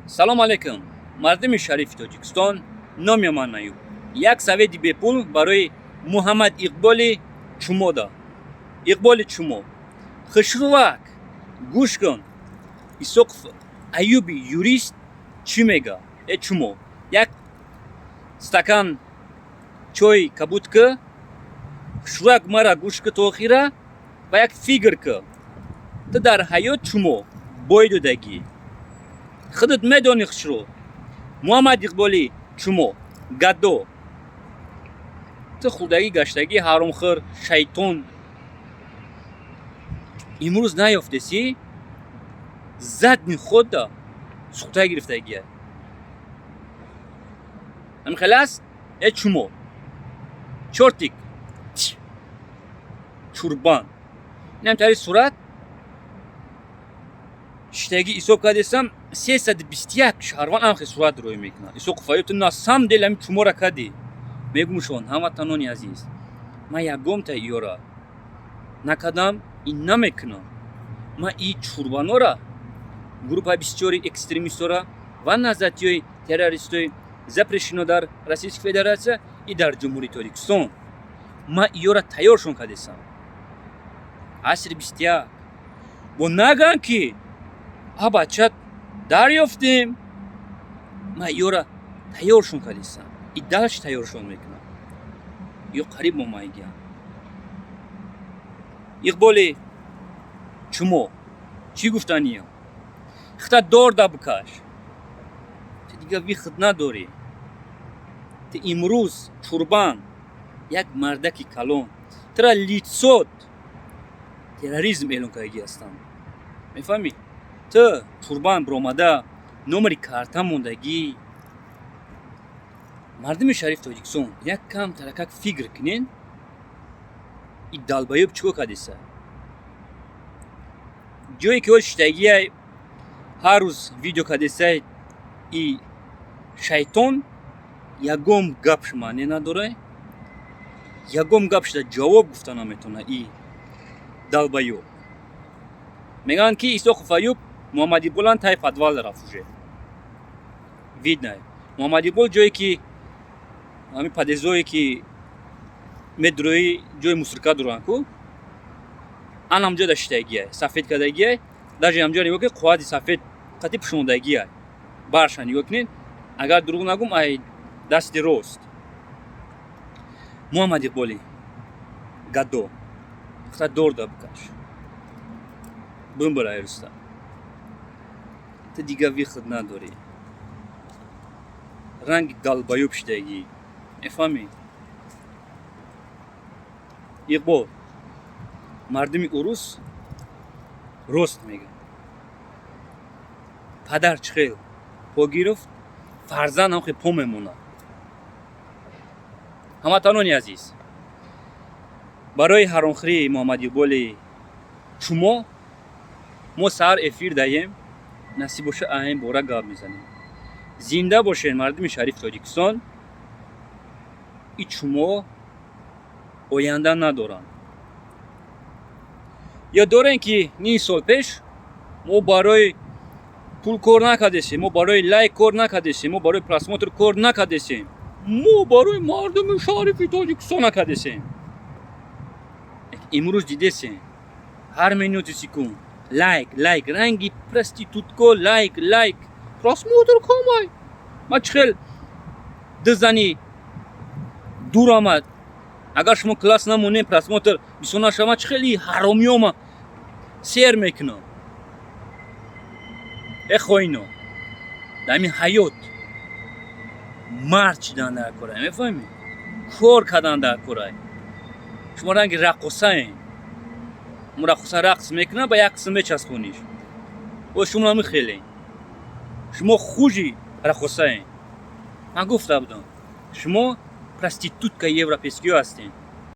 Салом алейкум, мардуми шарифи Тоҷикистон. Номи ман Аюб. Як совети бепул барои Муҳаммад Иқболи Чумода. Иқболи Чумо, хушрувак, гӯш кун, Исоқов Аюби юрист чӣ мега. Э чумо, як стакан чой кабуд ки, хушрувак, мара гӯш ки то охира ва як фикр ки. Ту дар ҳаёт, чумо, бой додагӣ, худат медонӣ. Хушрӯ, Муҳаммад Иқболӣ чумо, гадо, ту хурдагӣ гаштагӣ, ҳаромхӯр, шайтон, имрӯз наёфтесӣ, задний хода сухта гирифтагия. Ҳамин хел аст. Э чумо, чёртик, чурбан, инам тари сурат иштагӣ ҳисоб кардесам, 321 шаҳрванд амхе сурат рӯй мекунад. Исоқов Аюб, ту на самом деле ҳамин чумора кардӣ. Мегумшон, ҳамватанони азиз, ман ягонта иёра накардам и намекунам. Ман и чурбанора, группа бисёри экстремистора ва назатиёи террористои запрещено дар Российской Федерация и дар Ҷумҳурии Тоҷикистон, ман иёра тайёршон кардесам. Асри 21 бо наган ки а бача дарёфтем. Ман иёра тайёршон кардесам и дальше тайёршон мекунам. Ё қариб момайгиям. Иқболи чумо, чӣ гуфтаниям? Хита дорда бикаш, ту дига выход надорӣ. Ту имрӯз, чурбан, як мардаки калон, тура лицо терроризм эълон кардагӣ ҳастанд, мефаҳмӣ? Ту, чурбан, биромада номери карта мондагӣ. Мардуми шариф Тоҷикистон, як кам таракак фикр кунен, и долбоёб чӣ кор кардеса? Ҷое ки ҳол шиштагиай, ҳар рӯз видео кардесай, и шайтон ягон гапш маъне надорай, ягон гап шуда ҷавоб гуфта наметавона. И долбоёб мегӯянд, ки Исоқов Аюб Муҳаммадиқболан таи подвал рафт. Уже видно, Муҳаммадиқбол ҷое ки ҳамин подъездое ки медуроӣ, ҷои мусорка доранд ку, ан ҳамҷо да шиштагиай, сафед кардагиай. Даже ҳамҷо нигоҳ кунед, қуввати сафед қати пӯшондагиай. Барша нигоҳ кунед, агар дурӯғ нагум, ай дасти рост. Муҳаммад Иқболи гадо, хата дорда бикаш, бимбир айруста. Ту дига выход надорӣ, ранги долбоёб шидагӣ, мефаҳмӣ? Иқбол, мардуми урус рост мегӯяд: падар чӣ хел по гирифт, фарзанд ҳам хел по мемонад. Ҳамватанони азиз, барои ҳаромхӯрии Муҳаммад Иқболи шумо мо саҳар эфир даҳем, насиб боша, аҳем бора гап мезанем. Зинда бошед, мардуми шарифи Тоҷикистон. И чумо оянда надоранд. Ёд дорем, ки ним сол пеш мо барои пул кор накардесем, мо барои лайк кор накардесем, мо барои просмотр кор накардесем, мо барои мардуми шарифи Тоҷикистон накардесем. Имрӯз дидесем, ҳар минути секунд лайк, лайк, ранги проститутко, лайк, лайк, просмотр камай. Ман чӣ хел ду зани дур омад, агар шумо класс намонем, просмотр бисёр нашава, чӣ хели ҳаромиёма сер мекунам. Э хоино, дар ҳамин ҳаёт мард шидан дар корай, мефаҳмӣ? Кор кардан дар корай. Шумо ранги раққосаем. Мо раққоса рақс мекунад, ба як қисм мечаспониш. О шумо намихелем, шумо хуже раққосаем. Ман гуфта будам, шумо проститутка европейскиё ҳастем.